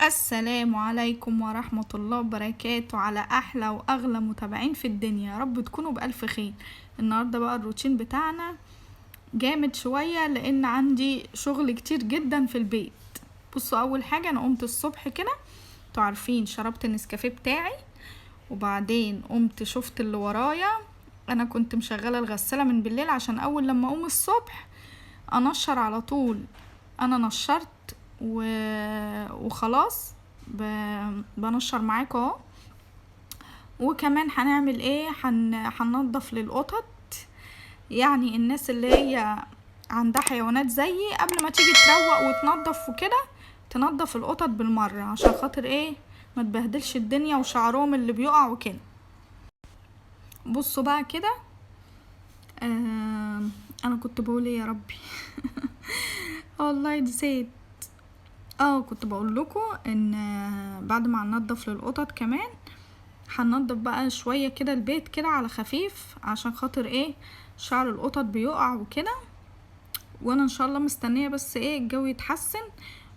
السلام عليكم ورحمة الله وبركاته على أحلى وأغلى متابعين في الدنيا، يا رب تكونوا بألف خير. النهاردة بقى الروتين بتاعنا جامد شوية لأن عندي شغل كتير جدا في البيت. بصوا، أول حاجة أنا قمت الصبح كده، انتوا عارفين، شربت النسكافيه بتاعي، وبعدين قمت شفت اللي ورايا. أنا كنت مشغلة الغسالة من بالليل عشان أول لما أقوم الصبح أنشر على طول. أنا نشرت وخلاص بنشر معاكم اهو. وكمان هنعمل ايه؟ هننضف للقطط. يعني الناس اللي هي عندها حيوانات زيي قبل ما تيجي تروق وتنضف وكده تنضف القطط بالمرة، عشان خاطر ايه؟ ما تبهدلش الدنيا وشعرهم اللي بيقع وكده. بصوا بقى كده، انا كنت بقول ايه يا ربي؟ والله نسيت. كنت بقول لكم ان بعد ما هننضف للقطط كمان هننضف بقى شوية كده البيت كده على خفيف، عشان خاطر ايه؟ شعر القطط بيقع وكده. وانا ان شاء الله مستنية بس ايه الجو يتحسن،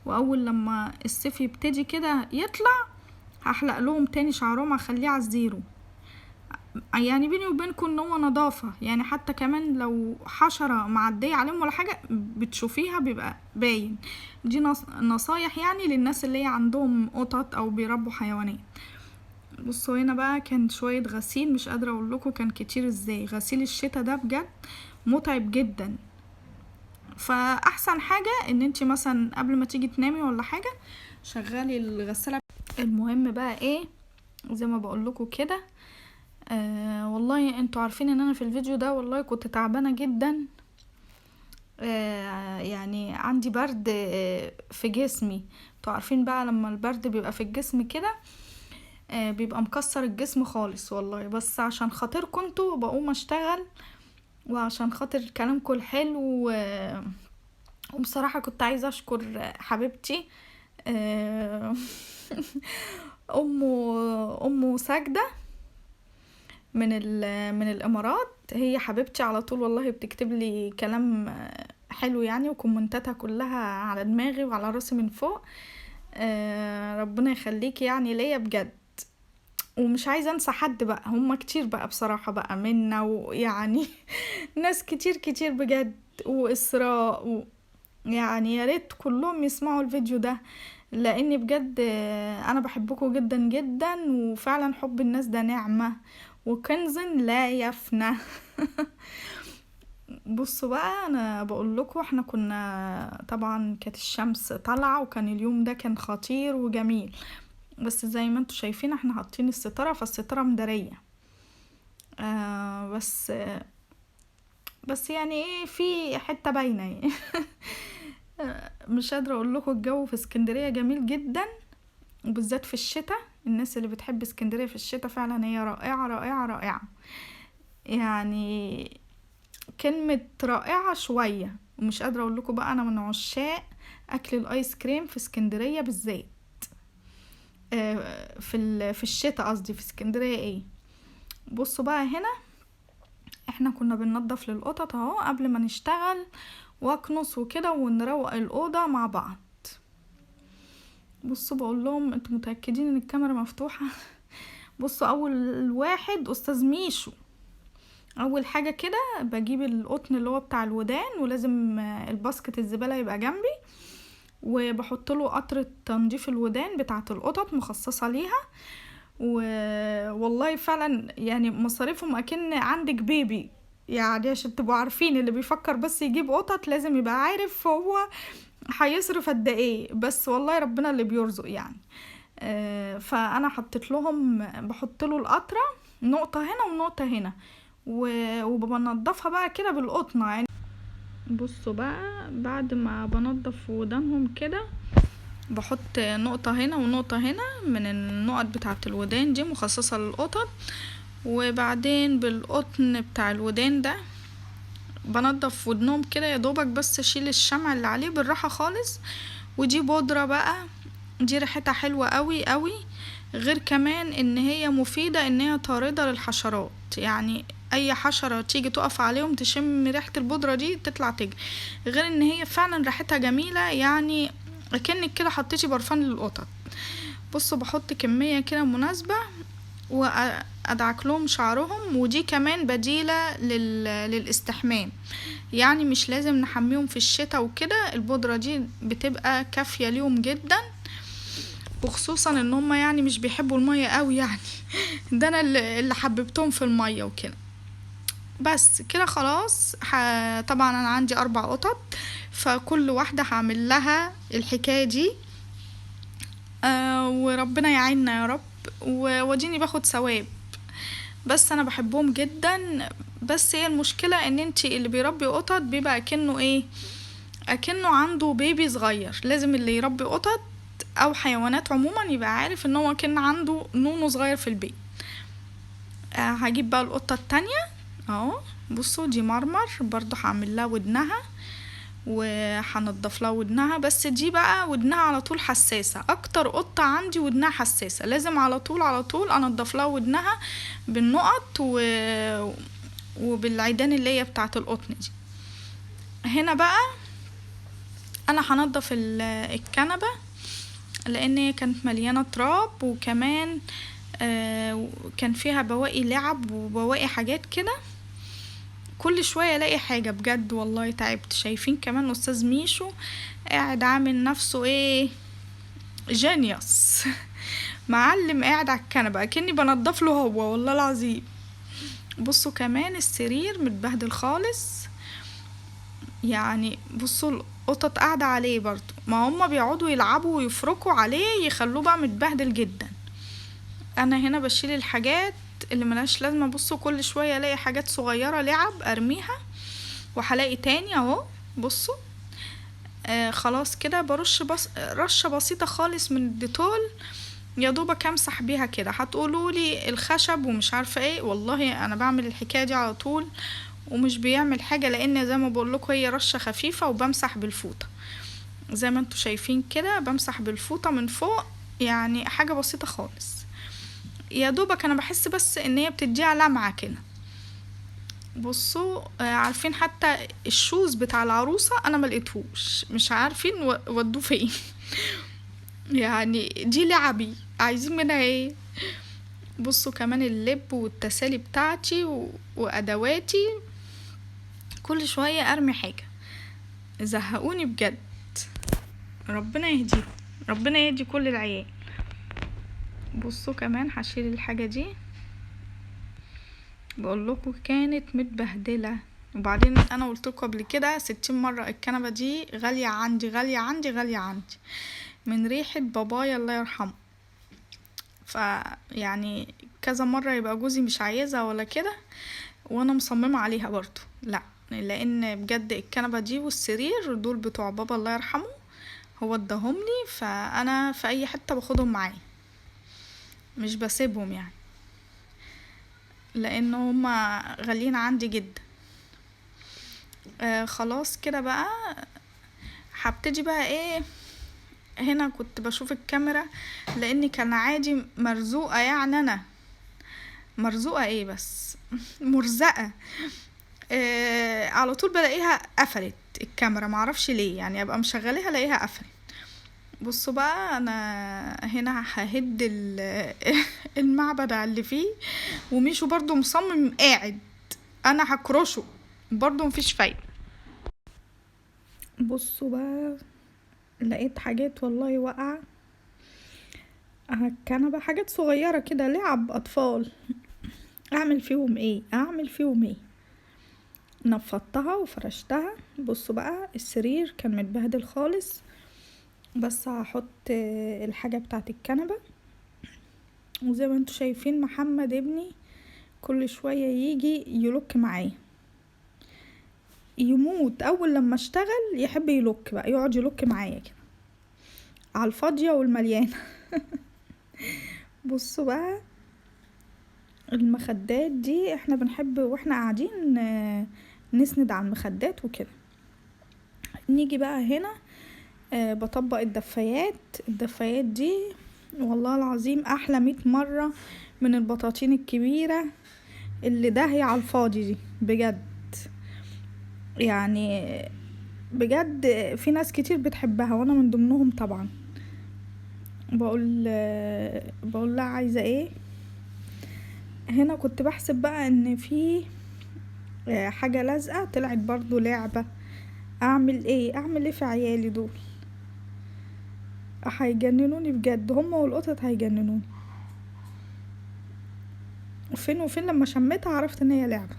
واول لما الصيف يبتدي كده يطلع هحلق لهم تاني شعرهم، هخليه على الزيرو. يعني بيني وبينكم ان هو نظافة، يعني حتى كمان لو حشرة معدية عليهم ولا حاجة بتشوفيها بيبقى باين. دي نصايح يعني للناس اللي هي عندهم قطط او بيربوا حيوانات. بصوا هنا بقى كان شوية غسيل، مش قادرة اقول لكم كان كتير ازاي. غسيل الشتا ده بجد متعب جدا. فاحسن حاجة ان انتي مثلا قبل ما تيجي تنامي ولا حاجة شغلي الغسالة. المهم بقى ايه، زي ما بقول لكم كده، والله انتوا عارفين ان انا في الفيديو ده والله كنت تعبانة جدا، يعني عندي برد في جسمي. انتوا عارفين بقى لما البرد بيبقى في الجسم كده، بيبقى مكسر الجسم خالص والله. بس عشان خاطركم انتوا بقوم اشتغل، وعشان خاطر كلامكم الحلو، وبصراحة كنت عايزة اشكر حبيبتي، امه ساجدة من الامارات. هي حبيبتي على طول والله، بتكتب لي كلام حلو يعني، وكومنتاتها كلها على دماغي وعلى راسي من فوق. ربنا يخليكي يعني ليا بجد. ومش عايزه انسى حد بقى، هما كتير بقى بصراحه بقى منا، ويعني ناس كتير كتير بجد، واسراء يعني يا ريت كلهم يسمعوا الفيديو ده، لاني بجد انا بحبكم جدا جدا، وفعلا حب الناس ده نعمه وكنز لا يفنى. بصوا بقى، انا بقول لكم احنا كنا طبعا كانت الشمس طالعه، وكان اليوم ده كان خطير وجميل، بس زي ما انتوا شايفين احنا حاطين الستاره، فالستاره مداريه، بس يعني ايه، في حته باينه يعني. مش قادره اقول لكم الجو في اسكندريه جميل جدا، وبالذات في الشتاء. الناس اللي بتحب اسكندريه في الشتاء فعلا هي رائعه رائعه رائعه، يعني كلمه رائعه شويه. ومش قادره اقول لكم بقى، انا من عشاق اكل الايس كريم في اسكندريه بالذات، في الشتاء قصدي في اسكندريه. ايه بصوا بقى هنا احنا كنا بننضف للقطط اهو قبل ما نشتغل واكنس وكده، ونروق الاوضه مع بعض. بصوا بقول لهم انتوا متاكدين ان الكاميرا مفتوحه؟ بصوا اول واحد استاذ ميشو، اول حاجه كده بجيب القطن اللي هو بتاع الودان، ولازم ال basket الزباله يبقى جنبي، وبحط له قطره تنظيف الودان بتاعه القطط مخصصه ليها. والله فعلا يعني مصاريفهم اكن عندك baby، يعني عشان تبقوا عارفين اللي بيفكر بس يجيب قطط لازم يبقى عارف هو هيصرف قد ايه، بس والله ربنا اللي بيرزق يعني. فانا حطيت لهم، بحط له القطره نقطه هنا ونقطه هنا، وبنضفها بقى كده بالقطنه يعني. بصوا بقى بعد ما بنضف ودانهم كده بحط نقطه هنا ونقطه هنا من النقط بتاعه الودان دي مخصصه للقطط، وبعدين بالقطن بتاع الودان ده بنضف ودنهم كده يا دوبك، بس اشيل الشمع اللي عليه بالراحه خالص. ودي بودره بقى، دي ريحتها حلوه قوي قوي، غير كمان ان هي مفيده ان هي طارده للحشرات، يعني اي حشره تيجي تقف عليهم تشم ريحه البودره دي تطلع تجري، غير ان هي فعلا ريحتها جميله، يعني اكنك كده حطيتي برفان للقطط. بصوا بحط كمية كده مناسبة وادعك لهم شعرهم، ودي كمان بديلة للاستحمام، يعني مش لازم نحميهم في الشتاء وكده، البودرة دي بتبقى كافية ليهم جدا، وخصوصا ان هم يعني مش بيحبوا المية قوي يعني ده انا اللي حببتهم في المية وكده. بس كده خلاص. طبعا انا عندي 4 قطط، فكل واحدة هعمل لها الحكاية دي، وربنا يعيننا يا رب، واديني باخد ثواب. بس انا بحبهم جدا. بس هي المشكلة ان انتي اللي بيربي قطط بيبقى اكنه ايه، اكنه عنده بيبي صغير. لازم اللي يربي قطط او حيوانات عموما يبقى عارف ان هو كان عنده نونو صغير في البيت. هجيب بقى القطة التانية اهو. بصوا دي مرمر برضو هعمل لها ودنها وهنضف لها ودنها، بس دي بقى ودنها على طول حساسة، اكتر قطة عندي ودنها حساسة، لازم على طول على طول انضف لها ودنها بالنقط وبالعيدان اللي هي بتاعة القطن دي. هنا بقى انا هنضف الكنبة لان هي كانت مليانة تراب، وكمان كان فيها بواقي لعب وبواقي حاجات كده، كل شوية الاقي حاجة بجد والله تعبت. شايفين كمان استاذ ميشو قاعد عامل نفسه ايه، genius معلم، قاعد على الكنبة اكني بنضف له هو والله العظيم. بصوا كمان السرير متبهدل خالص، يعني بصوا القطط قاعدة عليه برضو، ما هم بيقعدوا يلعبوا ويفركوا عليه يخلوه بقى متبهدل جدا. انا هنا بشيل الحاجات اللي ملهاش لازمة. بصوا كل شوية الاقي حاجات صغيرة لعب ارميها، وهلاقي تاني اهو. بصوا خلاص كده برش بس رشة بسيطة خالص من الديتول يا دوبك امسح بيها كده. هتقولوا لي الخشب ومش عارفة ايه، والله انا بعمل الحكاية دي على طول ومش بيعمل حاجة، لان زي ما بقول لكم هي رشة خفيفة، وبمسح بالفوطة زي ما انتوا شايفين كده، بمسح بالفوطة من فوق، يعني حاجة بسيطة خالص يا دوبك. انا بحس بس ان هي بتديها لمعة كده. بصوا عارفين حتى الشوز بتاع العروسة انا ما لقيتهوش، مش عارفين ودوه فين يعني دي لعبي عايزين منها ايه. بصوا كمان اللب والتسالي بتاعتي وادواتي، كل شوية ارمي حاجة، زهقوني بجد. ربنا يهديهم، ربنا يهدي كل العيال. بصوا كمان هشيل الحاجة دي، بقول لكم كانت متبهدلة. وبعدين انا قلت لكم قبل كده 60 مرة الكنبة دي غالية عندي، غالية عندي، غالية عندي، من ريحة بابايا الله يرحمه. فيعني كذا مرة يبقى جوزي مش عايزها ولا كده، وانا مصممة عليها برضو، لا لان بجد الكنبة دي والسرير دول بتوع بابا الله يرحمه، هو اداهم لي، فانا في اي حتة باخدهم معايا مش بسيبهم يعني، لان هما غاليين عندي جدا. خلاص كده بقى هبتدي بقى ايه. هنا كنت بشوف الكاميرا لان كان عادي مرزوقة، يعني انا مرزوقة ايه بس مرزقة، على طول بلاقيها قفلت الكاميرا، معرفش ليه، يعني ابقى مشغلاها الاقيها قفلت. بصوا بقى انا هنا ههد المعبد على اللي فيه، وميشو برضو مصمم قاعد، انا هكرشه برضو مفيش فايدة. بصوا بقى لقيت حاجات والله واقعة على الكنبة، حاجات صغيرة كده لعب اطفال، اعمل فيهم ايه، اعمل فيهم ايه. نفضتها وفرشتها. بصوا بقى السرير كان متبهدل خالص، بس هحط الحاجة بتاعت الكنبة. وزي ما انتوا شايفين محمد ابني كل شوية يجي يلوك معايا، يموت اول لما اشتغل يحب يلوك بقى، يقعد يلوك معايا كده على الفاضية والمليانة. بصوا بقى المخدات دي احنا بنحب واحنا قاعدين نسند على المخدات وكده. نيجي بقى هنا بطبق الدفايات. الدفايات دي والله العظيم احلى 100 مرة من البطاطين الكبيرة اللي داهية على الفاضي دي بجد، يعني بجد في ناس كتير بتحبها وانا من ضمنهم طبعا. بقول لها عايزه ايه. هنا كنت بحسب بقى ان في حاجة لازقه، طلعت برضو لعبه. اعمل ايه، اعمل ايه في عيالي دول؟ هيجننوني بجد، هما والقطط هيجننوني. فين وفين لما شميتها عرفت ان هي لعبه.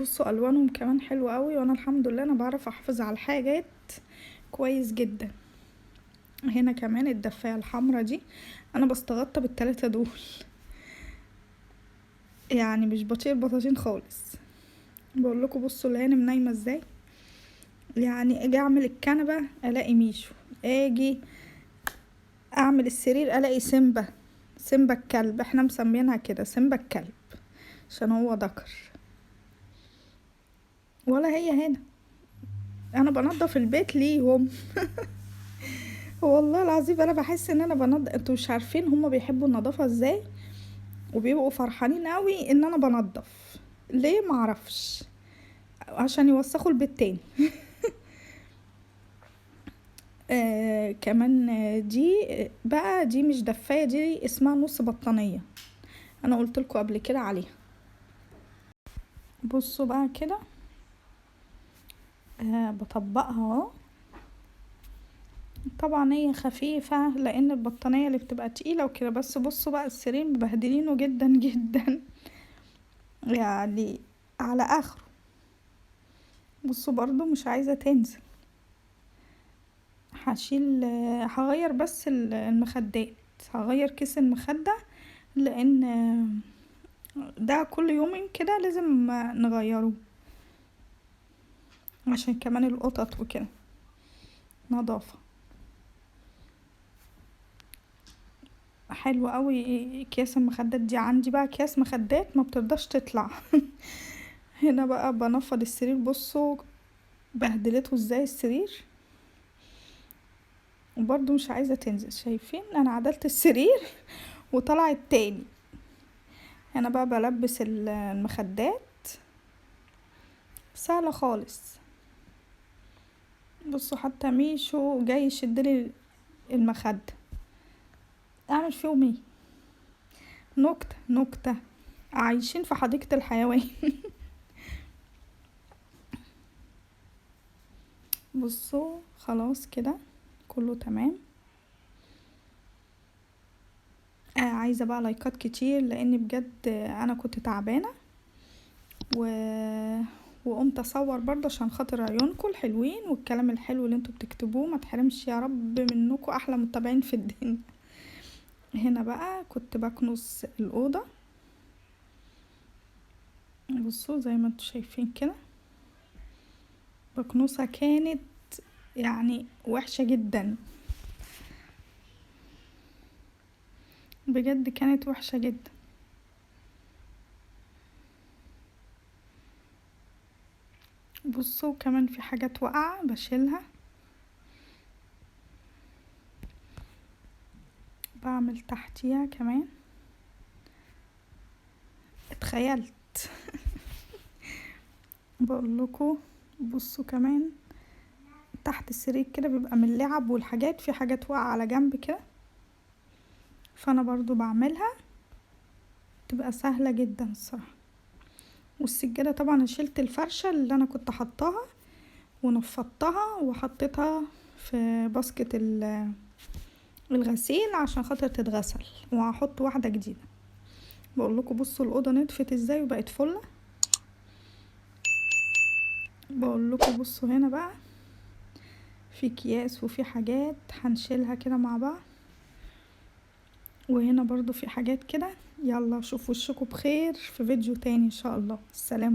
بصوا الوانهم كمان حلوة قوي، وانا الحمد لله انا بعرف احافظ على الحاجات كويس جدا. هنا كمان الدفايه الحمراء دي انا بستغطى بالتلاتة دول، يعني مش بطيء البطاطين خالص. بقول لكم بصوا الهانم نايمة ازاي، يعني اجي اعمل الكنبة الاقي ميشو، اجي اعمل السرير الاقي سيمبا، سيمبا الكلب، احنا مسمينها كده سيمبا الكلب عشان هو ذكر. ولا هي هنا، انا بنضف البيت ليهم. والله العظيم انا بحس ان انا بنضف، انتوا مش عارفين هما بيحبوا النظافة ازاي، وبيبقوا فرحانين قوي ان انا بنضف. ليه معرفش، عشان يوسخوا البيت تاني. كمان دي بقى، دي مش دفايه، دي اسمها نص بطانيه، انا قلت لكم قبل كده عليها. بصوا بقى كده، بطبقها اهو. طبعا هي خفيفة لان البطانيه اللي بتبقى تقيلة وكده، بس بصوا بقى السرير مبهدلينه جدا جدا، يعني على اخره. بصوا برضو مش عايزه تنزل، هشيل، هغير بس المخدات، هغير كيس المخدة لان ده كل يومين كده لازم نغيره عشان كمان القطط وكده نظافة. حلو قوي اكياس المخدات دي، عندي بقى اكياس مخدات ما بترضاش تطلع. هنا بقى بنفض السرير، بصوا بهدلته ازاي السرير، وبرضو مش عايزة تنزل. شايفين انا عدلت السرير وطلعت تاني. انا بقى بلبس المخدات، سهلة خالص. بصوا حتى ميشو جاي يشدلي المخدة، اعمل فيهم ايه؟ نكتة نكتة، عايشين في حديقة الحيوان. بصوا خلاص كده كله تمام. عايزة بقى لايكات كتير لان بجد انا كنت تعبانة وقمت اصور برضه عشان خاطر عيونكم الحلوين والكلام الحلو اللي انتوا بتكتبوه، ما تحرمش يا رب منكم، احلى متابعين في الدنيا. هنا بقى كنت بكنس الأوضة، بصوا زي ما انتوا شايفين كده بكنسها، كانت يعني وحشة جدا بجد، كانت وحشة جدا. بصوا كمان في حاجات واقعة بشيلها، بعمل تحتيها كمان. اتخيلت. بقول لكم بصوا كمان تحت السرير كده بيبقى من اللعب والحاجات، في حاجات واقعة على جنب كده، فانا برضو بعملها، تبقى سهلة جدا الصراحة. والسجادة طبعا شلت الفرشة اللي انا كنت حطاها ونفضتها وحطيتها في باسكت الغسيل عشان خاطر تتغسل، وهحط واحدة جديدة. بقول لكم بصوا الأوضة نطفت ازاي وبقت فلة. بقول لكم بصوا هنا بقى في اكياس وفي حاجات هنشيلها كده مع بعض، وهنا برضو في حاجات كده. يلا شوفوا وشكم بخير في فيديو تاني ان شاء الله. السلام.